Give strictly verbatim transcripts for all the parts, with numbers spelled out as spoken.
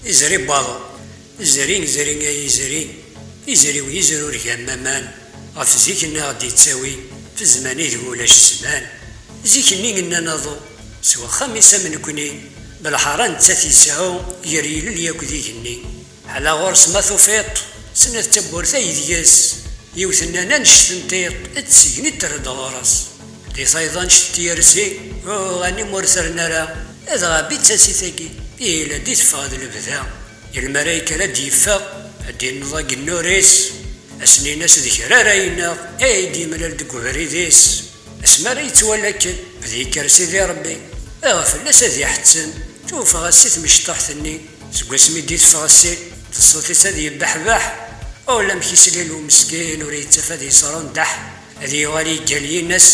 Izri n waḍu. Zri, zri ay izri. Izri-w yezrureg am waman. Ɣef zik-nni ɣ-d-yettawi f zzman ideg ulac zzman. Zik-nni nnan aḍu s wexxam-is am nekni, belḥara nettat yesɛu gar yilel yakk d igenni. Ḥala ɣur-s ma tufiḍ, snat tawwurt ay deg-s, yiwet nnan annect n tiṭ, d tegnit terred ɣur-s. Di tayeḍ annect n tyersi, uɣanim ur terni ara, dɣa bittas-it-agi, yella-d i teffeɣ d lebda. Yal mi ara yekker ad d-yeffeɣ, ad d-inneḍ agennur-is, ass-nni-ines d kra ara ineɣ, ay d-yemlal deg ubrid-is. Asmi ara yettwali akken, ad yekker Sidi Ṛebbi, ɣef fell-as ad iḥettem, tuffeɣ-as si tmecṭuḥt-nni, seg wasmi d-iteffeɣ ssin, teṣṣut-is ad yebbeḥbeḥ, ulamek islil umeskin ur yettaf ad yesrundaḥ, ad yuɣal yeggal yinas,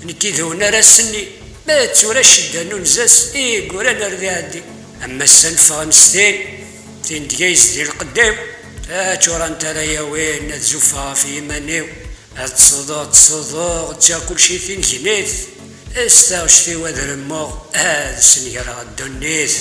nekki d wen ara s-nni, ma d tura ccedda n unzas i yegguran ar d iɛeddi, am ass-a neffeɣ nestin, tin deg-a yezdi lqedd-iw, taččurant ara yawin ad zuffeɣ ɣef yiman-iw. Ad ttsuḍuɣ, ttsuḍuɣ, ǧǧiɣ kulci i tingnit. S taɣect-iw ad remmuɣ, ad sengreɣ ddunit.